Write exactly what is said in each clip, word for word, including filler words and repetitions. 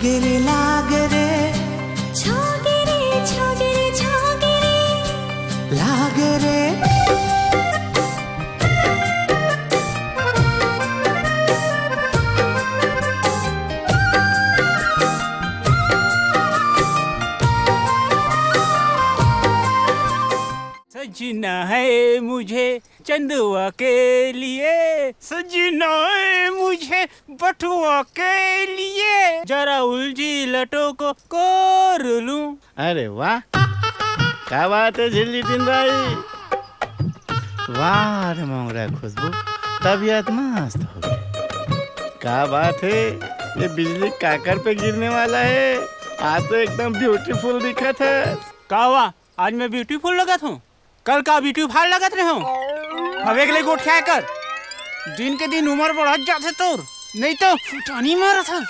तेरे लाग रे, छोगे रे, छोगे रे, छोगे रे, लाग रे। सजना है मुझे चंदवा के लिए, सजना है मुझे बटुआ के लिए, जरा उलझी लटों को कोर लूं। अरे वाह, का बात है झिल्ली टिन भाई, वाह रे मोंगरा खुशबू, तबीयत मस्त हो गई। का बात है, ये बिजली काकर पे गिरने वाला है, आज तो एकदम ब्यूटीफुल दिखत है। का हुआ? आज मैं ब्यूटीफुल लगत हूँ? कल का ब्यूटी फाल लगत रहे हूँ? हवे के ले गोठिया कर। दिन के दिन उम्र बढ़त जाथे तोर, नहीं तो फुटानी मारत हन।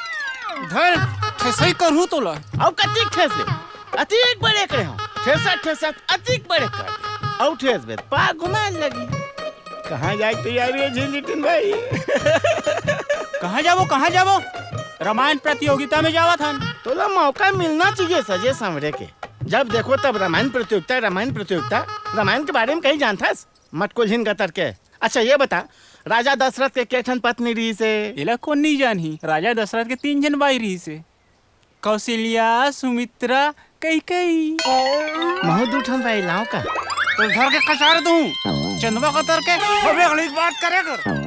धर, ठेसई करहूँ तोला। अउ कतिक ठेस ले? अतिक बड़े करे हूँ। ठेसत ठेसत अतिक बड़े कर दे। अउ ठेस बे, पा घुमाए लगी। कहाँ जाए के तैयारी है झिल्ली टिन भाई? कहाँ जाबो, कहाँ जाबो? रामायण प्रतियोगिता में जावत हन। तोला मौका मिलना चाहिए सजे संवरे के। जब देखो तब रामायण प्रतियोगिता, रामायण प्रतियोगिता। रामायण के बारे में कहीं जानथस? मटकुलहिन गतर के। अच्छा ये बता, राजा दशरथ के के ठन पत्नी रहिस हे? एला कोन नहीं जानही, राजा दशरथ के तीन झन बाई रहिस हे, कौशल्या, सुमित्रा, कैकेयी। महू दू ठन बाई लाव का? तो धर के कचार दूं, चंदवा कतर के। अबे अगली बात करे कर।